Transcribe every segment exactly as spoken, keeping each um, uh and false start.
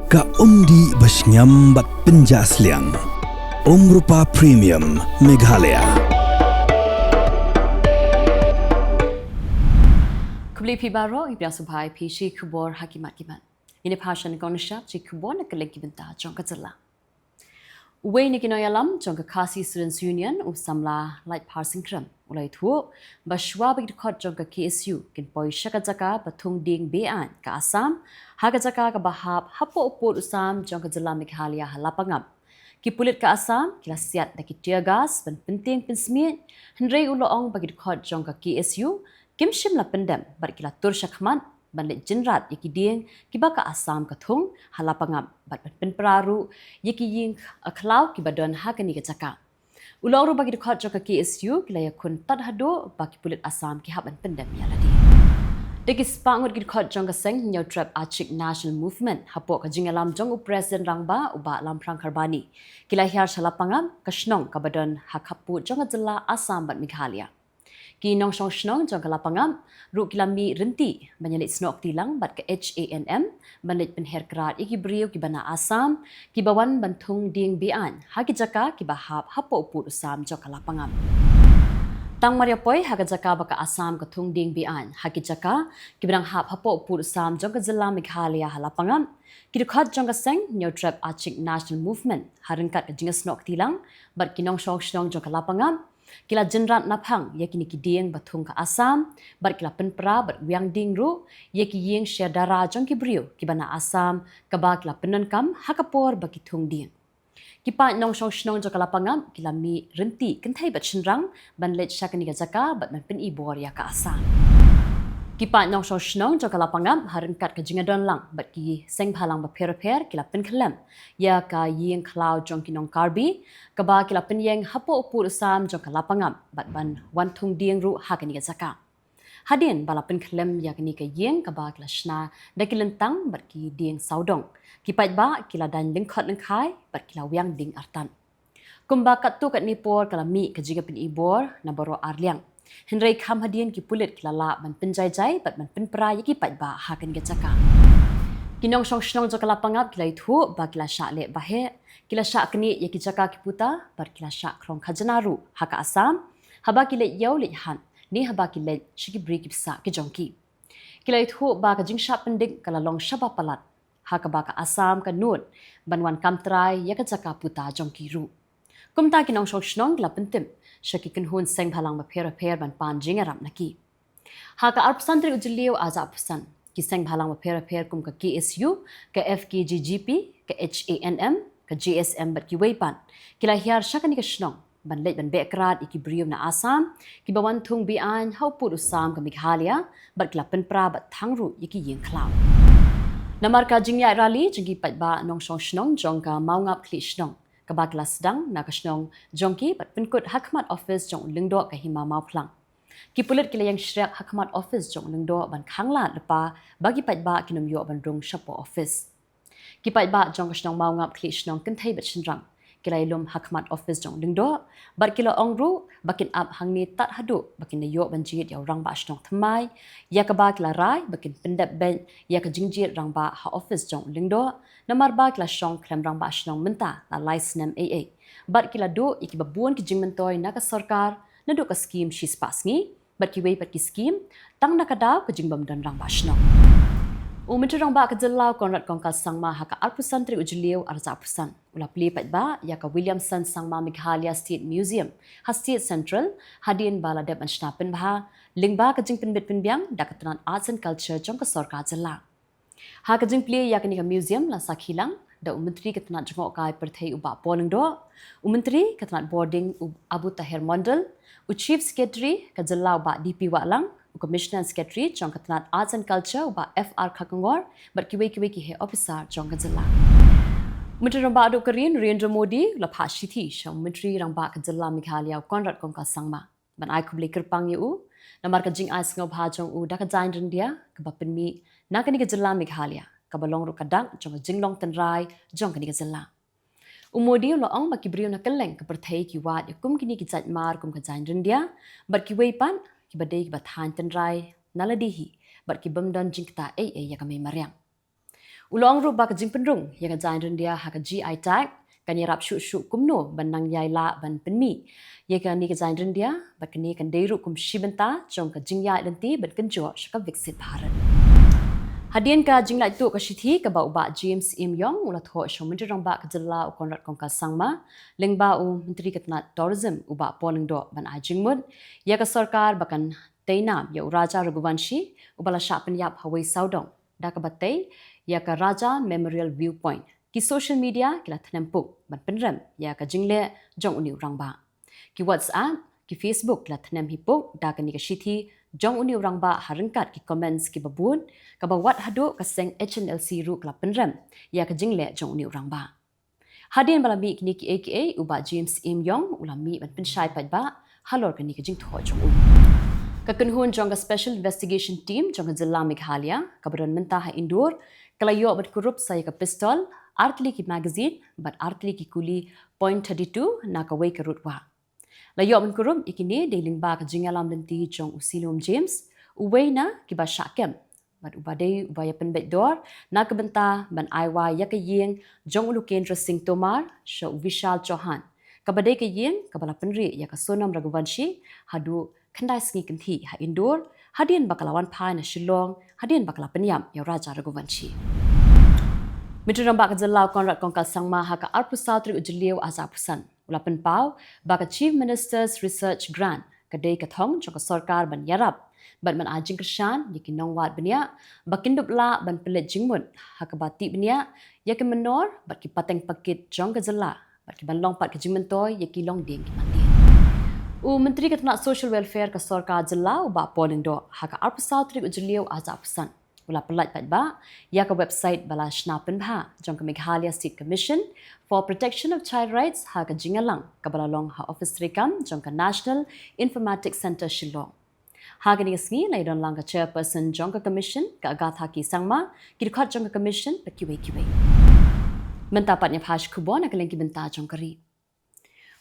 Ka umdih ba shngiam bad pynjah sliang. Umrupa Premium Meghalaya. Khublei phi baroh, ngi pdiang sngewbha ïa phi sha ki khubor ha ki mat ki mat. Ngin ïa phai sha kane ka por sha ki khubor na ka liang ki bynta jong ka jylla. Uwei na ki nongïalam jong ka Khasi Students Union, u samla Laitphar Syngkrem, u la ïathuh ba shuwa ba ki dkhot jong ka K S U kin poi sha ka jaka ba thung dieng be-aiñ ka Assam, ha ka jaka kaba hap hapoh u pud u sam jong ka jylla Meghalaya ha Lapangap, ki pulit ka Assam ki la siat da ki tear gas ban pyntieng pynsmiej, hynrei u la ong ba ki dkhot jong ka K S U kim shym la pyndem bad ki la tur shakhmat ban leit jynrat ïa ki dieng kiba ka Assam ka thung ha Lapangap bad ban pynpra ruh ïa ki ïing khlaw kiba don ha kane ka jaka. U la ong ruh ba ki dkhot jong ka K S U ki la ïakhun tad haduh ba ki pulit Assam ki hap ban pyndem ïa lade. Da ki spah ngut ki dkhot jong ka seng Hynñiewtrep Achik National Movement hapoh ka jingïalam jong u President Rangbah u Bah Lamphrang Kharbani ki la hiar sha Lapangap, ka shnong kaba don ha khappud jong ka jylla Assam bad Meghalaya. Ki nongshong shnong jong ka Lapangap ruh ki la mih rynti ban ïaleit snoh kti lang bad ka H A N M ban leit pynher krad ïa ki briew kiba na Assam kiba wan ban thung dieng be-aiñ ha ki jaka kiba hap hapoh u pud u sam jong ka Lapangap. Tang mar ïa poi ha ka jaka ba ka Assam ka thung dieng be-aiñ ha ki jaka kiba dang hap hapoh u pud u sam jong ka jylla Meghalaya ha Lapangap, ki dkhot jong ka seng Hynñiewtrep Achik National Movement ha ryngkat ka jingïasnoh kti lang bad ki nongshong shnong jong ka Lapangap ki la jynrat naphang ïa kine ki dieng ba thung ka Assam bad ki la pynpra bad wiang dieng ruh ïa ki ïing sher dara jong ki briew kiba na Assam kaba ki la pyndonkam ha ka por ba ki thung dieng. Ki paid nongshong shnong jong ka Lapangap ki la mih rynti kynthei bad shynrang ban leit sha kane ka jaka bad ban pyni bor ïa ka Assam. Ki paid nongshong shnong jong ka Lapangap ha ryngkat ka jingïadon lang bad ki seng bhalang bapher bapher ki la pynkhlem ïa ka ïing khlaw jong ki nong Karbi kaba ki la pynïeng hapoh u pud u sam jong ka Lapangap bad ban wan thung dieng ruh ha kane ka jaka. Hadien ba la pynkhlem ïa kane ka ïing kaba ki la shna da ki lyntang bad ki dieng sawdong, ki paidbah ki la daiñ lyngkhot lyngkhai bad ki la wiang dieng artat. Kumba katto katne por ka la mih ka jingïapyni bor na baroh ar liang, hynrei kham hadien ki pulit ki la lah ban pynjai jai bad ban pynpra ïa ki paidbah ha kane ka jaka. Ki nongshong shnong jong ka Lapangap ki la ïathuh ba ki la shah leh baheh, ki la shah knieh ïa ki jaka ki puta bad ki la shah khrong khajna ruh ha ka Assam haba ki leit ïew leit hat ne haba ki leit sha ki bri ki bsah ki jong ki. Ki la ïathuh ba ka jingshah pyndik ka la long shaba palat ha kaba ka Assam ka nud ban wan kam trai ïa ka jaka puta jong ki ruh. Kumta ki nongshong shnong ki la pyntip sha ki kynhun seng bhalang bapher bapher ban pan jingïarap na ki. Ha ka arphew san tarik u Jylliew arhajar arphew san, ki seng bhalang bapher bapher kum ka K S U, ka F K J G P, ka H A N M, ka J S M bad kiwei pat ki la hiar sha kane ka shnong ban leit ban beh krad ïa ki briew na Assam kiba wan thung be-aiñ ha u pud u sam ka Meghalaya bad ki la pynpra bad thang ruh ïa ki ïing khlaw. Namar ka jingïaid rally jong ki paidbah nongshong shnong jong ka Mawngap Khlieh Shnong kaba ki la sdang na ka shnong jong ki bad pynkut ha khmat office jong u Lyngdoh ka Hima Mawphlang, ki pulit ki la ïeng shriak ha khmat office jong u Lyngdoh ban khang lad lypa ba ki paidbah kin ym ïoh ban rung shapoh office. Ki paidbah jong ka shnong Mawngap Khlieh Shnong kynthei bad shynrang ki la ïalum ha khmat office jong u Lyngdoh bad ki la ong ruh ba kin ap hangne tad haduh ba kin da ïoh ban jied ïa u Rangbah Shnong thymmai, ïa kaba ki la rai ba kin pyndep beit ïa ka jingjied rangbah ha office jong u Lyngdoh, namar ba ki la shong khlem Rangbah Shnong mynta la lai snem ei ei bad ki la duh ïa kiba bun ki jingmyntoi na ka sorkar, naduh ka skim shispah sngi bad kiwei pat ki skim, tang na ka daw ka jingbym don Rangbah Shnong. U Myntri Rangbah ka jylla u Conrad Kongkal Sangma ha ka arphew san tarik u Jylliew arhajar arphew san u la plie paidbah ïa ka Williamson Sangma Meghalaya State Museum ha State Central, hadien ba la dep ban shna pynbha lyngba ka jingpynbit pynbiang da ka tnat Arts and Culture jong ka sorkar jylla. Ha ka jingplie ïa kane ka museum la sakhi lang da u Myntri ka tnat jngohkai pyrthei u Bah Paul Lyngdoh, u Myntri ka tnat bording u Abu Taher Mondal, u Chief Secretary ka jylla u Bah D P Wahlang, u Commissioner and Secretary jong ka tnat Arts and Culture u Bah F R Kharkongor bad kiwei kiwei ki heh officer jong ka jylla. U Myntri Rangbah duh ka ri Narendra Modi u la phah shithi sha u Myntri Rangbah ka jylla Meghalaya u Conrad Kongkal Sangma ban ai khublei kyrpang ïa u namar ka jingai sngewbha jong u da ka jaiñ ryndia kaba pynmih na kane ka jylla Meghalaya, kaba long ruh ka dak jong ka jinglong tynrai jong kane ka jylla. U Modi u la ong ba ki briew na kylleng ka pyrthei ki wad ïa kum kine ki jait mar kum ka jaiñ ryndia bad kiwei pat kiba dei kiba thaiñ tynrai na lade hi bad ki bym don jingktah ei ei ïa ka mei mariang. U la ong ruh ba ka jingpynrung ïa ka jaiñ ryndia ha ka G I tag kan ïarap shuh shuh kumno ban nang ïai lah ban pynmih ïa kane ka jaiñ ryndia, bad kane kan dei ruh kum shi bynta jong ka jingïaid lynti ban kynjoh sha ka Viksit Bharat. Hadien ka jinglait tuh ka shithi kaba u Bah James Im Yong u la thoh sha u Myntri Rangbah ka jylla u Conrad Kongkal Sangma, lyngba u Myntri ka tnat Tourism u Bah Paul Lyngdoh ban ai jingmut ïa ka sorkar ba kan tei nam ïa u Raja Raghuvanshi uba la shah pynïap ha wei sawdong da kaba tei ïa ka Raja Memorial Viewpoint. Ki social media ki la thnem puk ban pynrem ïa ka jingleh jong une u rangbah. Ki WhatsApp, ki Facebook ki la thnem hi puk da kane ka shithi jong une u rangbah ha ryngkat ki comments kiba bun, kaba wat haduh ka seng H N L C ruh ka la pynrem ïa ka jingleh jong une u rangbah. Hadien ba la mih kine kiei kiei, u Bah James Im Yong u la mih ban pynshai paidbah halor kane ka jingthoh jong u. Ka kynhun jong ka Special Investigation Team jong ka jylla Meghalaya kaba don mynta ha Indore ka la ïoh ban kurup sa ïa ka pistol, ar tylli ki magazine bad ar tylli ki kuli point thirty-two na kawei ka rud wah. La ïoh ban kurup ïa kine dei lyngba ka jingïalam lynti jong u Silum James, uwei na kiba shah kem bad uba dei uba ïa pynbeit dor na ka bynta ban ai wai ïa ka ïing jong u Lokendra Singh Tomar sha u Vishal Chauhan, kaba dei ka ïing kaba la pynrieh ïa ka Sonam Raghuvanshi haduh khyndai sngi kynthih ha Indore hadien ba ka la wan phai na Shillong hadien ba ka la pynïap ïa u Raja Raghuvanshi. Myntri Rangbah ka jylla u Conrad Kongkal Sangma ha ka arphew saw tarik u Jylliew arhajar arphew san u la pynpaw ba ka Chief Minister's Research Grant ka dei ka thong jong ka sorkar ban ïarap bad ban ai jingkyrshan ïa ki nongwad bniah ba kin dup lah ban pynleit jingmut ha kaba tih bniah ïa ki mynnor bad ki pateng pakit jong ka jylla bad ki ban long pat ka jingmyntoi ïa ki longdieng ki mandien. U Myntri ka tnat Social Welfare ka sorkar jylla u Bah Paul Lyngdoh ha ka arphew saw tarik u Jylliew arhajar arphew san u la pyllait paidbah ïa ka website ba la shna pynbha jong ka Meghalaya State Commission for Protection of Child Rights ha ka jingïalang kaba la long ha office treikam jong ka National Informatics Centre Shillong. Ha kane ka sngi la ïadon lang ka chairperson jong ka commission ka Agatha K Sangma, ki dkhot jong ka commission bad kiwei kiwei. Mynta pat ngin ïa phai sha ki khubor na ka liang ki bynta jong ka ri.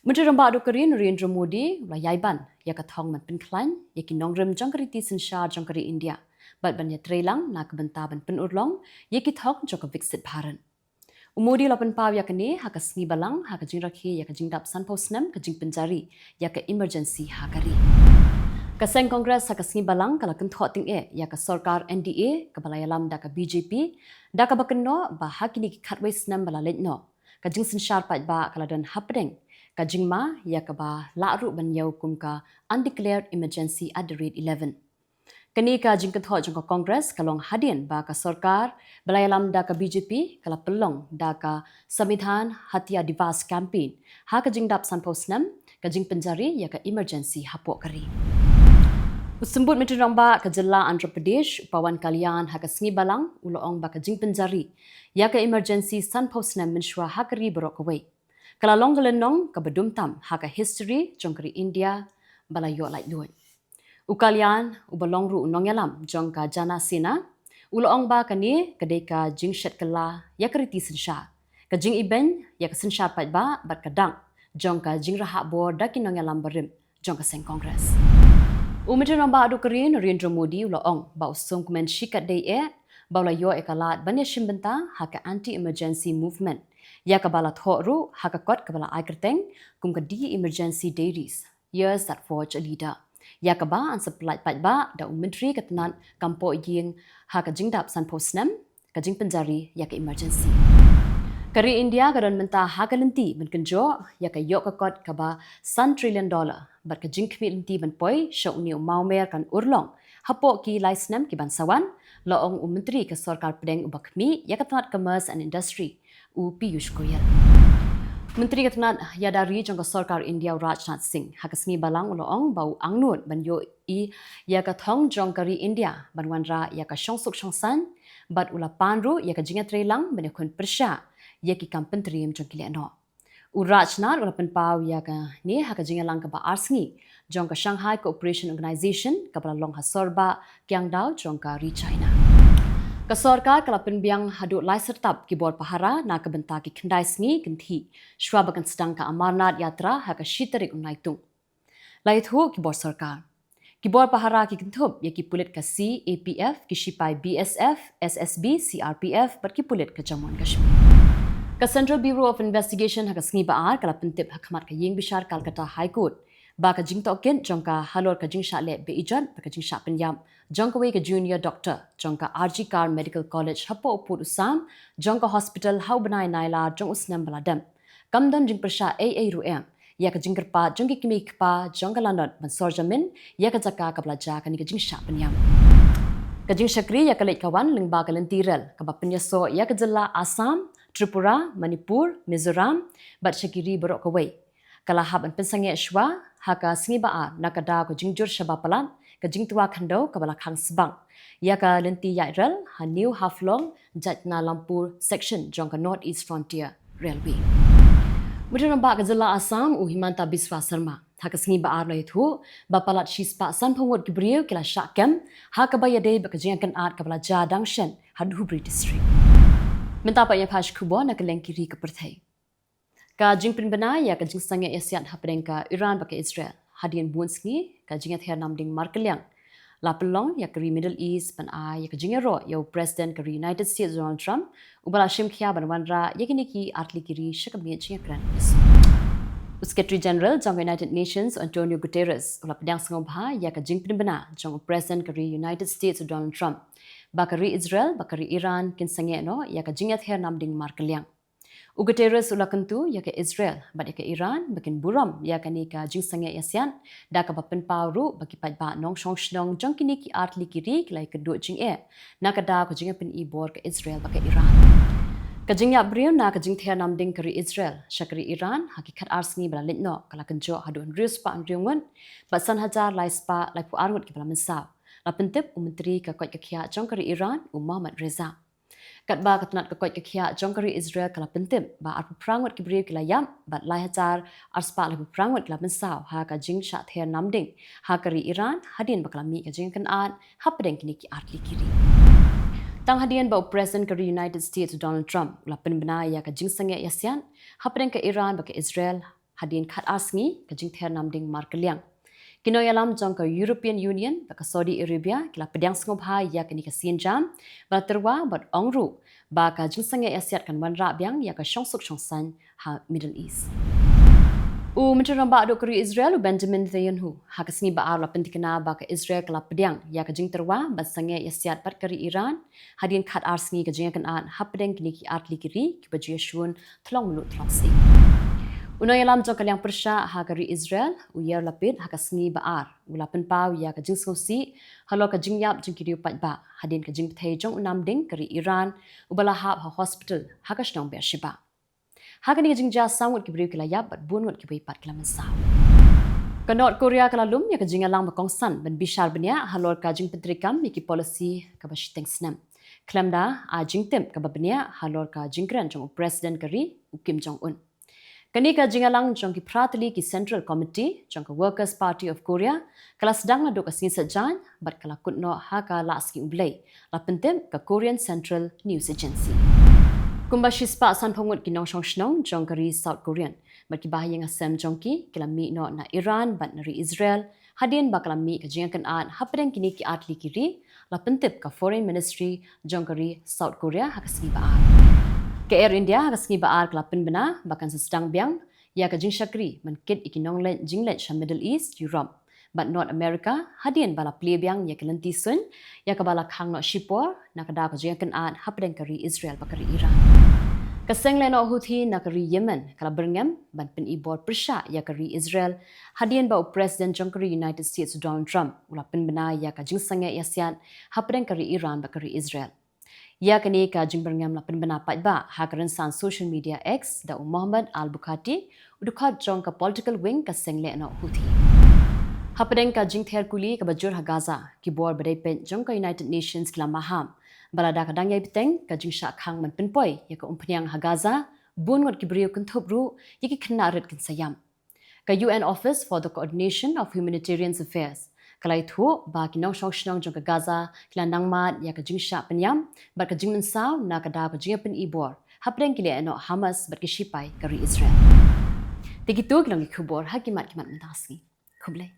Myntri Rangbah duh ka ri Narendra Modi u la ïai ban ïa ka thong ban pynkhlaiñ ïa ki nongrim jong ka riti synshar jong ka ri India bad ban ïatreilang na ka bynta ban pynurlong ïa ki thong jong ka Viksit Bharat. U Modi u la pynpaw ïa kane ha ka sngi balang ha ka jingrakhe ïa ka jingdap sanphew snem ka jingpynjari ïa ka emergency ha ka ri. Ka seng Congress ha ka sngi balang ka la kynthoh tyngeh ïa ka sorkar N D A kaba la ïalam da ka B J P, da kaba kynnoh ba ha kine ki khatwei snem ba la leit noh ka jingsynshar paidbah ka la don hapdeng ka jingma ïa kaba lah ruh ban ïoh kum ka undeclared emergency at the rate eleven. Kane ka jingkynthoh jong ka Congress ka long hadien ba ka sorkar ba la ïalam da ka B J P ka la pynlong da ka Samvidhan Hatya Divas campaign ha ka jingdap sanphew snem ka jingpynjari ïa ka emergency hapoh ka ri. U Symbud Myntri Rangbah ka jylla Andhra Pradesh u Pawan Kalyan ha ka sngi balang u la ong ba ka jingpynjari ïa ka emergency sanphew snem mynshuwa ha ka ri baroh kawei ka la long ka lynnong kaba dum tam ha ka history jong ka ri India ba la ïoh laitluid. U Kalyan, uba long ruh u nongïalam jong ka Jana Sena, u la ong ba kane ka dei ka jingshet kylla ïa ka riti synshar, ka jingibeiñ ïa ka synshar paidbah bad ka dak jong ka jingrhah bor da ki nongïalam barim jong ka seng Congress. U Myntri Rangbah duh ka ri Narendra Modi u la ong ba u sngewkmen shikatdei eh ba u la ïoh ïa ka lad ban ïashim bynta ha ka anti-emergency movement, ïa kaba la thoh ruh ha ka kot kaba la ai kyrteng kum ka The Emergency Diaries, Years That Forged a Leader, ïa kaba yn sa pyllait paidbah da u Myntri ka tnat kam poh ïing ha ka jingdap sanphew snem ka jingpynjari ïa ka emergency. Ka ri India ka don mynta ha ka lynti ban kynjoh ïa ka ïoh ka kot kaba san trillion dollar bad ka jingkhmih lynti ban poi sha une u mawmer kan urlong hapoh ki lai snem ki ban sa wan, la ong u Myntri ka sorkar pdeng uba khmih ïa ka tnat Commerce and Industry, u Piyush Goyal. Myntri ka tnat ïada ri jong ka sorkar India u Rajnath Singh ha ka sngi balang u la ong ba u angnud ban ïohi ïa ka thong jong ka ri India ban wanrah ïa ka shongsuk shongsaiñ bad u la pan ruh ïa ka jingïatreilang ban ïakhun pyrshah ïa ki kam pyntriem jong ki lehnoh. U Rajnath u la pynpaw ïa kane ha ka jingïalang kaba ar sngi jong ka Shanghai Cooperation Organization kaba la long ha sorbah Qangdao jong ka ri China. Ka sorkar ka la pynbiang haduh lai syrtap ki bor pahara na ka bynta ki khyndai sngi kynthih shuwa ba kan sdang ka Amarnath Yatra ha ka shi tarik u Naitung. La ïathuh ki bor sorkar. Ki bor pahara ki kynthup ïa ki pulit ka C A P F, ki shipai B S F, S S B, C R P F bad ki pulit ka Jammu and Kashmir. Ka Central Bureau of Investigation ha ka sngi ba ar ka la pyntip ha khmat ka ïing bishar Calcutta High Court ba ka jingtohkit jong ka halor ka jingshah leh be ijot bad ka jingshah pynïap jong kawei ka junior doctor jong ka R G Kar Medical College hapoh u pud u sam jong ka hospital ha u bnai Nailar jong u snem ba la dep, kam don jingpyrshah ei ei ruh em ïa ka jingkyrpad jong ki kmie ki kpa jong ka lanot ban sor jamin ïa ka jaka kaba la jia kane ka jingshah pynïap. Ka jingshakri ïa ka leit ka wan lyngba ka lynti rel kaba pynïasoh ïa ka jylla Assam, Tripura, Manipur, Mizoram bad sha ki ri baroh kawei, ka la hap ban pynsangeh shuwa ha ka sngi ba ar na ka daw ka jingjur shaba palat ka jingtwa khyndew kaba la khang sbak ïa ka lynti ïaid rel ha New Haflong Jaitnam Lampur section jong ka North East Frontier Railway. U Myntri Rangbah ka jylla Assam, u Himanta Biswa Sarma, ha ka sngi ba ar u la ïathuh ba palat shispah sanphew ngut ki briew ki la shah kem ha kaba ïadei bad ka jingïakynad kaba la jia dang shen ha Dhubri District. Mynta pat ïa pha sha ki khubor na kylleng ki ri ka pyrthei. Ka jingpynbna ïa ka jingsangeh ïasiat hapdeng ka Iran bad ka Israel hadien bun sngi ka jingïather namding markylliang la pynlong ïa ka ri Middle East ban ai ïa ka jingïaroh ïa u President ka ri United States, Donald Trump, uba la shim khia ban wanrah ïa kine ki artylli ki ri sha ka miet jingïakren. U Secretary General jong ka United Nations, Antonio Guterres, u la pdiang sngewbha ïa ka jingpynbna jong u President ka ri United States, Donald Trump, ba ka ri Israel bad ka ri Iran kin sangeh noh ïa ka jingïather namding markylliang. U Guterres u la kyntu ïa ka Israel bad ïa ka Iran ba kin burom ïa kane ka jingsangeh ïasiat, da kaba pynpaw ruh ba ki paidbah nongshong shnong jong kine ki artylli ki ri ki la ïakynduh jingeh na ka daw ka jingïapyni bor ka Israel bad ka Iran. Ka jingïap briew na ka jingther namding ka ri Israel sha ka ri Iran ha ki khatar sngi ba la leit noh ka la kynjoh haduh hynriew spah hynriew ngut bad san hajar lai spah laiphew ar ngut kiba la mynsaw, la pyntip u Myntri ka koit ka khiah jong ka ri Iran, u Mohammad Reza. Katba ka tnat ka koit ka khiah jong ka ri Israel ka la pyntip ba arphew phra ngut ki briew ki la ïap bad lai hajar ar spah laiphew phra ngut ki la mynsaw ha ka jingshah ther namding ha ka ri Iran hadien ba ka la mih ka jingïakynad hapdeng kine ki artylli ki ri. Tang hadien ba u President ka ri United States, Donald Trump, u la pynbna ïa ka jingsangeh ïasiat hapdeng ka Iran bad ka Israel hadien khatar sngi ka jingther namding markylliang, ki nongïalam jong ka European Union bad ka Saudi Arabia ki la pdiang sngewbha ïa kane ka sienjam ba la tyrwa bad ong ruh ba ka jingsangeh ïasiat kan wanrah biang ïa ka shongsuk shongsaiñ ha Middle East. U Myntri Rangbah duh ka ri Israel, u Benjamin Netanyahu, ha ka sngi ba ar u la pyntikna ba ka Israel ka la pdiang ïa ka jingtyrwa ban sangeh ïasiat bad ka ri Iran hadien khatar sngi ka jingïakynad hapdeng kine ki artylli ki ri kiba ju ïashun thlong mluh thlong sih. U nongïalam jong ka liang pyrshah ha ka ri Israel, u Yair Lapid, ha ka sngi ba ar u la pynpaw ïa ka jingsngewsih halor ka jingïap jong ki riew paidbah hadien ka jingpyrthei jong u namding ka ri Iran uba la hap ha hospital ha ka shnong Beersheba. Ha kane ka jingjia saw ngut ki briew ki la ïap bad bun ngut kiwei pat ki la mynsaw. Ka North Korea ka la lum ïa ka jingïalang ba kongsan ban bishar bniah halor ka jingpyntreikam ïa ki policy kaba shiteng snem, khlem da ai jingtip kaba bniah halor ka jingkren jong u President ka ri, u Kim Jong Un. Kane ka jingïalang jong ki phra tylli ki Central Committee jong ka Workers' Party of Korea ka la sdang naduh ka sngi Saitjaiñ bad ka la kut noh ha ka Lahsngi U Blei, la pyntip ka Korean Central News Agency. Kumba shispah sanphew ngut ki nongshong shnong jong ka ri South Korean bad kiba ha ïing ha sem jong ki ki la mih noh na Iran bad na ri Israel hadien ba ka la mih ka jingïakynad hapdeng kine ki artylli ki ri, la pyntip ka Foreign Ministry jong ka ri South Korea ha ka sngi ba ar. Ka Air India ha ka sngi ba ar ka la pynbna ba kan sa sdang biang ïa ka jingshakri ban kit ïa ki nongleit jingleit sha Middle East, Europe bad North America hadien ba la plie biang ïa ka lynti suiñ ïa kaba la khang noh shipor na ka daw ka jingïakynad hapdeng ka ri Israel bad ka ri Iran. Ka seng lehnoh Houthi na ka ri Yemen ka la byrngem ban pyni bor pyrshah ïa ka ri Israel hadien ba u President jong ka ri United States, Donald Trump, u la pynbna ïa ka jingsangeh ïasiat hapdeng ka ri Iran bad ka ri Israel. Ïa kane ka jingbyrngem la pynbna paidbah ha ka rynsan social media X da u Mohammed Al-Bukhati, u dkhot jong ka political wing ka seng lehnoh Houthi. Hapdeng ka jingther kuli kaba jur ha Gaza, ki bor ba dei peit jong ka United Nations ki la maham ba lada ka dang ïai bteng ka jingshah khang ban pynpoi ïa ka umphniang ha Gaza, bun ngut ki briew kynthup ruh ïa ki khynnah rit kin sa ïap. Ka U N Office for the Coordination of Humanitarian Affairs ka la ïathuh ba ki nongshong shnong jong ka Gaza ki la nang mad ïa ka jingshah pynïap bad ka jingmynsaw na ka daw ka jingïapyni bor hapdeng ki lehnoh Hamas bad ki shipai ka ri Israel. Te kito ki long ki khubor ha ki mat ki mat mynta ka sngi. Khublei.